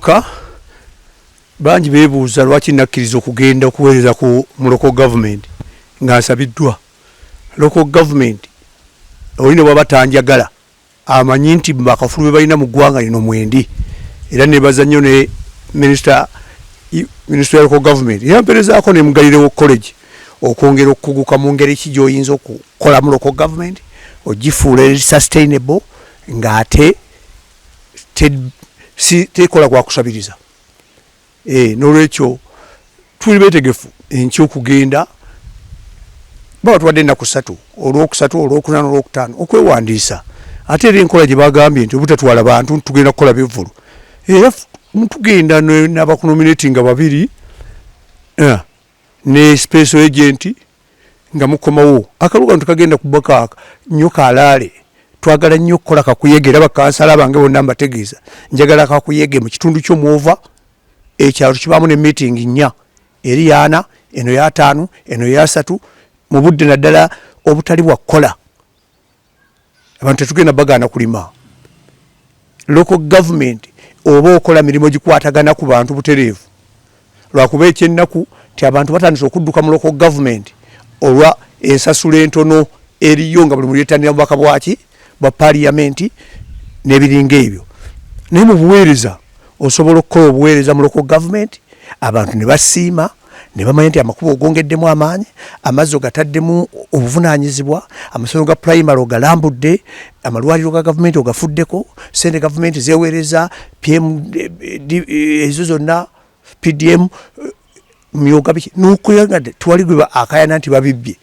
Ka bangi beebuuza lwaki nakkiriza okugenda okuweereza ku mu local government nga nsabiddwa. Local government oli ne bwaba tanjagala amanyi nti bakafulu be balina mu ggwanga lino mwendi, era nebaza nnyo ne minisita ya local government yamperezaako ne Mugalirewo College okwongera okukuguka mu ngeri ki gy'oyinza okukolamu local government ogifuula sustainable ng'ate tekola gwa kusabiriza. N'olwekyo tuli beetegefu enkya okugenda, baba tuwadde ennaku 3, Olwokusatu, Olwokuna n'Olwokutaano okwewandiisa. Ate era enkola gye bagambye nti obutatwala bantu tugenda kukola bivvulu, era tugenda n'abakunominatinga 2 ne special agent nga mukomawo. Akalulu kano tekagenda kuba kaaka nnyo kalaale, twagala nnyo okukola kakuyege, era bakansala bange bonna mbategeeza njagala kakuyege mu kitundu kyo mwova. Ekyalo kibaamu ne meeting 4, eri 4, eno ya 5, eno ya 3, mu budde naddala obutali bwa kukola. Abantu tetugenda bagaana kulima. Local government oba okola mirimu gikwatagana ku bantu butereevu, lwakuba ekyennaku nti abantu batandise okudduka mu local government olwa ensasula entono eriyo nga buli muntu yettanira bubaka bwaki bwa parliament n'ebiringa ebyo. Naye mu buweereza osobola okukola obuweereza mu local government abantu ne basiima ne bamanya nti amakubo ogongeddemu amaanyi, amazzi ogataddemu obuvunaanyizibwa, amasomero ga primary ogalambudde, amalwaliro ga gavumenti ogafuddeko, ssente gavumenti zeeweereza PM ezo zonna PDM myoga biki n'okulanga tewali gwe akayana nti babibbye,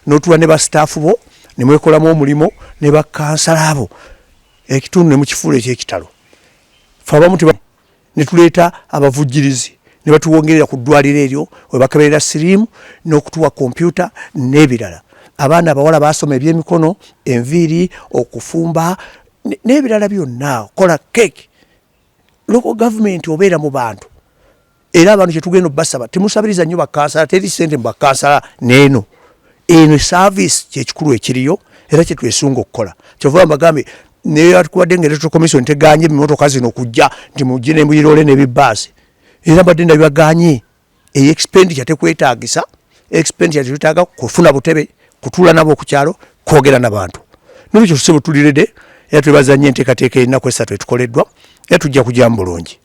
n'otuula ne basitaafu bo ne mwekolamu omulimu ne bakansala abo ekitundu ne mukifuula eky'ekitalo. Ffe abamu ne tuleeta abavujjirizi ne batuwongerera ku ddwaliro eryo we bakeberera siriimu n'okutuwa kompyuta n'ebirala. Abaana abawala baasoma ebyemikono, enviiri, okufumba n'ebirala byonna, okukola keeki. Local government obeera mu bantu, era abantu kye tugenda obbasaba temusabiriza nnyo bakansala, teri ssente mu bakansala n'eno eno service kyekikulu ekiriyo era kye twesunga okukola. Kyova mbagambe neyakubadde nga electoral commission teganye emmotoka zino kujja nti mujje ne muyirole n'ebibaasi, era mbadde ndabibaganye. Eyo expenditure tekwetaagisa, expenditure tetwetaaga kufuna butebe, kutuula nabo ku kyalo, kwogera n'abantu. N'olwekyo ssebo tuli ready, era twebaza nnyo enteekateeka ennaku 3 etukoleddwa, era tujja kujyamu bulungi.